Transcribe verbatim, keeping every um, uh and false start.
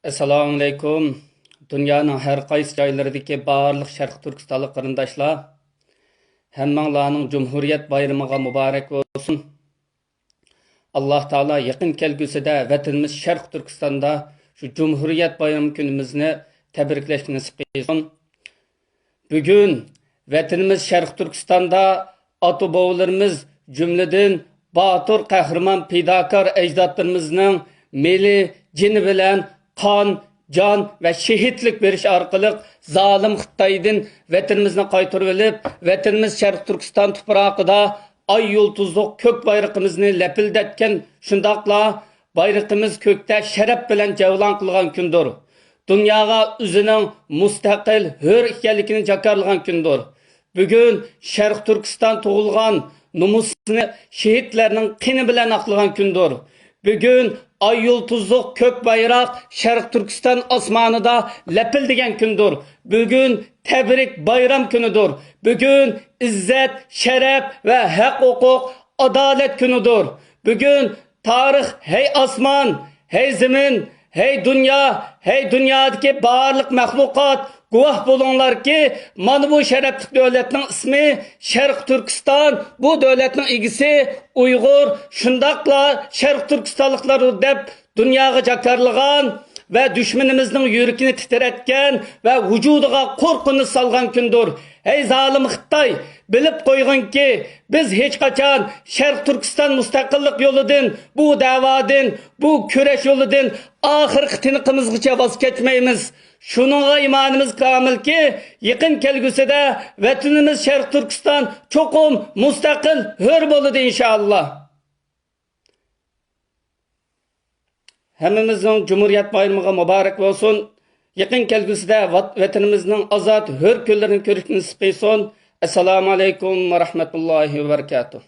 ئەسسالامۇئەلەيكۇم. دۇنيانىڭ ھەر قايسى جايلىرىدىكى بارلىق شەرقىي تۈركىستانلىق قېرىنداشلار، ھەممىڭلارنىڭ جۇمھۇرىيەت بايرىمىغا مۇبارەك بولسۇن. ئاللاھ تائالا يېقىن كەلگۈسىدە ۋەتىنىمىز شەرقىي تۈركىستاندا شۇ جۇمھۇرىيەت بايرىمى كۈنىمىزنى تەبرىكلەشكە نېسىپ قىلسۇن. بۈگۈن ۋەتىنىمىز شەرقىي تۈركىستاندا ئاتا-بوۋىلىرىمىز، جۈملىدىن باتۇر قەھرىمان پىداكار ئەجدادلىرىمىزنىڭ مېلى، جېنى بىلەن قان، جان ۋە شېھىتلىك بېرىش ئارقىلىق زالىم خىتايدىن ۋەتىنىمىزنى قايتۇرۇۋېلىپ، ۋەتىنىمىز شەرقىي تۈركىستان تۇپراقىدا ئاي يۇلتۇزلۇق كۆك بايرىقىمىزنى لەپىلدەتكەن، شۇنداقلا بايرىقىمىز كۆكتە شەرەپ بىلەن جەۋلان قىلغان كۈندۇر. دۇنياغا ئۆزىنىڭ مۇستەقىل، ھۆر ئىكەنلىكىنى جاكارلىغان كۈندۇر. بۈگۈن شەرقىي تۈركىستان تۇغۇلغان، نومۇسىنى شېھىتلەرنىڭ قېنى بىلەن ئاقلىغان كۈندۇر. بۈگۈن ئاي يۇلتۇزلۇق كۆك بايراق شەرقىي تۈركىستان ئاسمانىدا لەپىلدىگەن كۈندۇر. بۈگۈن تەبرىك بايرام كۈنىدۇر. بۈگۈن ئىززەت، شەرەپ ۋە ھەق ھوقۇق، ئادالەت كۈنىدۇر. بۈگۈن تارىخ، ھەي ئاسمان، ھەي زېمىن، ھەي دۇنيا، ھەي دۇنيادىكى بارلىق مەخلۇقات، گۇۋاھ بولۇڭلاركى، مانا بۇ شەرەپلىك دۆلەتنىڭ ئىسمى شەرقىي تۈركىستان، بۇ دۆلەتنىڭ ئىگىسى ئۇيغۇر، شۇنداقلا شەرقىي تۈركىستانلىقلاردۇر دەپ دۇنياغا جاكارلىغان ۋە دۈشمىنىمىزنىڭ يۈرىكىنى تىترەتكەن ۋە ۋۇجۇدىغا قورقۇنچ سالغان كۈندۇر. ھەي زالىم خىتاي، بىلىپ قويغىنكى، بىز ھېچقاچان شەرقىي تۈركىستان مۇستەقىللىق يولىدىن، بۇ دەۋادىن، بۇ كۈرەش يولىدىن ئاخىرقى تىنىقىمىزغىچە ۋاز كەچمەيمىز. شۇنىڭغا ئىمانىمىز كامىلكى، يېقىن كەلگۈسىدە ۋەتىنىمىز شەرقىي تۈركىستان چوقۇم مۇستەقىل، ھۆر بولىدۇ، ئىنشائاللا. ھەممىمىزنىڭ جۇمھۇرىيەت بايرىمىغا مۇبارەك بولسۇن. يېقىن كەلگۈسىدە ۋات-، ۋەتىنىمىزنىڭ ئازاد، ھۆر كۈنلىرىنى كۆرۈشكە نېسىپ قىلسۇن. ئەسسالامۇئەلەيكۇم ۋە رەھمەتۇللاھى ۋە بەرىكاتۇھ.